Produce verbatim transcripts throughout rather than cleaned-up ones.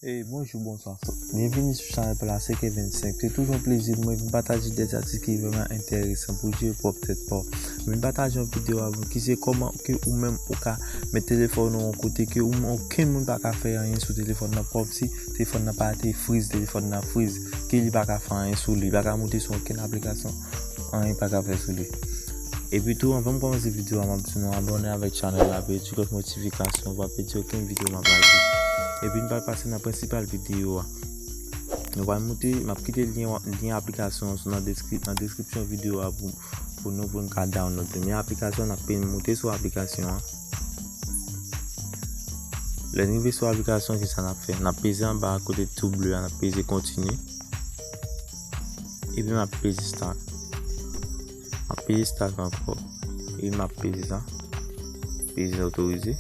Hey, bonjou, bonswa. Byenvini sou chanèl pa la, se Kevin senk. Se toujou yon plezi pou mwen vin pataje de atik ki vrèman enteresan pou w jere pwòp tèt pa w. Mwen vin pataje yon videyo avè w ki se kòman ke ou menm ou ka met telefòn ou yon kote ke ou, okenn moun pa ka fè anyen sou telefòn nan, kòmsi telefòn nan pa te friz, telefòn nan friz, ke li pa ka fè anyen sou li, li pa ka moute sou okenn aplikasyon, anyen pa ka fè sou li. Epi tou, anvan m kòmanse videyo a, m ap di nou abòne avèk chanèl la, epi ti klòch notifikasyon, pou w pa pèdi okenn videyo m ap lage. Epi n pral pase nan prensipal videyo a. Nou pral moute, m ap kite lyen, lyen aplikasyon an nan deskri-, nan deskripsyon videyo a pou, pou nou, pou n ka download li. Men aplikasyon, n ap pe-, moute sou aplikasyon an. Lè n rive sou aplikasyon, kisa n ap fè? N ap peze anba kote tou ble a, n ap peze kontinye. Epi m ap peze start. M ap peze start ankò. Epi m ap peze sa. Peze otorize.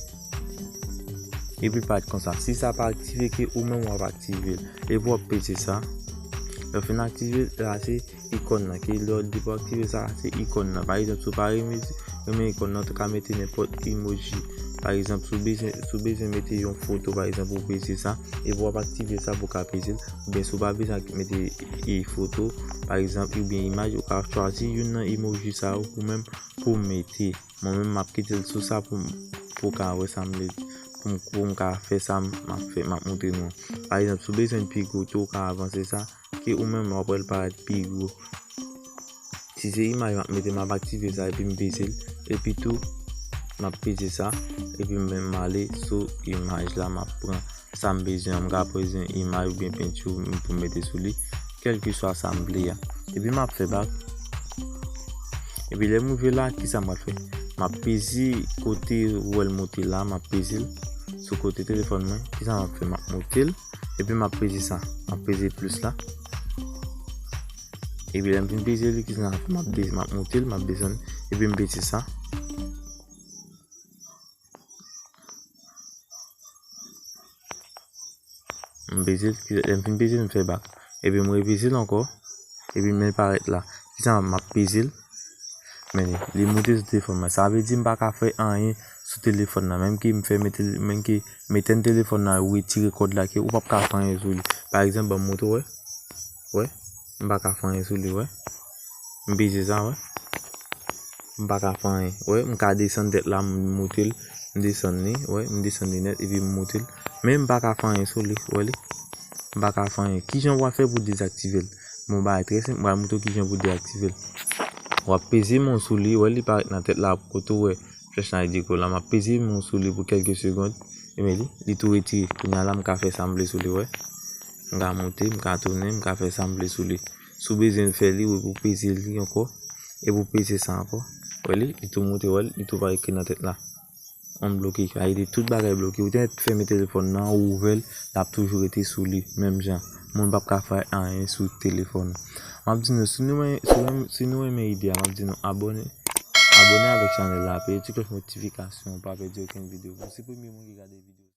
Epi parèt konsa. Si sa pa aktive, ke ou menm w ap aktive l. Epi w ap peze sa. Lè w fin aktive l, la se ikòn nan. Ke lè w, depi w aktive sa, se ikòn nan. Pa egzanp, si w pa renmen, renmen ikòn nan, ou ta ka mete nenpòt emoji. Pa egzanp, si w bezwen, si w bezwen mete yon foto, pa egzanp, ou peze sa, epi w ap aktive sa pou w ka peze l. Oubyen si w pa bezwen mete, e, foto, pa egzanp, oubyen imaj, ou ka chwazi youn nan emoji sa yo pou menm, pou w mete. Mwen menm, m ap kite l sou sa pou m, pou w ka wè sa m vle, pou m, pou m ka fè sa m ap fè, m ap montre nou an. Pa egzanp, si w bezwen l pi gwo tou, ou ka avanse sa, ke ou menm w ap wè l parèt pi gwo. Si se imaj m ap mete, m ap aktive sa epi m peze l. Epi tou, m ap peze sa, epi m, m ale sou imaj la, m ap pran sa m bezwen an, m ka bezwen imaj oubyen penti pou m mete sou li, kèlkeswa sa m vle a. Epi m ap fè bak. Epi lè m rive la, kisa m pral fè? M ap peze kote ou wè l moute la, m ap peze l sou kote telefòn mwen. Kisa m ap fè? M ap moute l, epi m ap peze sa. M ap peze plis la. Epi lè m fin peze li, kisa m ap fè? M ap de-, m ap moute l, m ap desann, epi m peze sa. M peze l, lè m fin peze l, m fè bak. Epi m repeze l ankò. Epi men l parèt la. Kisa m ap peze l? Men li, li moute sou telefòn mwen. Sa vle di m pa ka fè anyen sou telefòn nan. Menm ke m fèmen tele-, menm ke m etèn telefòn nan, ou retire kòd la, ke ou p ap ka fè anyen sou li. Pa egzanp, ban m montre w, wè. Wè, m pa ka fè anyen sou li, wè. M peze sa, wè. M pa ka fè anyen. Wè, m ka desann tèt la, m moute l, m desann li, wè, m desann li nèt, epi m moute l. Men m pa ka fè anyen sou li, wè li. M pa ka fè anyen. Kijan w a fè pou dezaktive l? Bon, bagay trè senp, m pral montre w kijan pou dezaktive l. W ap peze men w sou li, wè, li parèt nan tèt la, kote w wè flèch la di ko la. M ap peze men w sou li pou kèlke segonn. E men li, li tou retire. Kounye a la, m ka fè sa m vle sou li, wè. M ka monte, m ka tounen, m ka fè sa m vle sou li. Si w bezwen fè li, wi, pou peze li ankò. E pou peze sa ankò. Wè li, li tou monte, wè li, li tou pa ekri nan tèt la. Onbloke, sa vle di tout bagay bloke. Ou te fèmen telefòn nan, ou ouvè l, l ap toujou rete sou li, menm jan. Moun p ap ka fè anyen sou telefòn. M ap di nou, si nou renmen, si nou renmen, si nou renmen ide a, m ap di nou abòne, abòne avèk chanèl la, peye ti klòch notifikasyon pou w pa pèdi okenn videyo. Si premye moun ki gade videyo.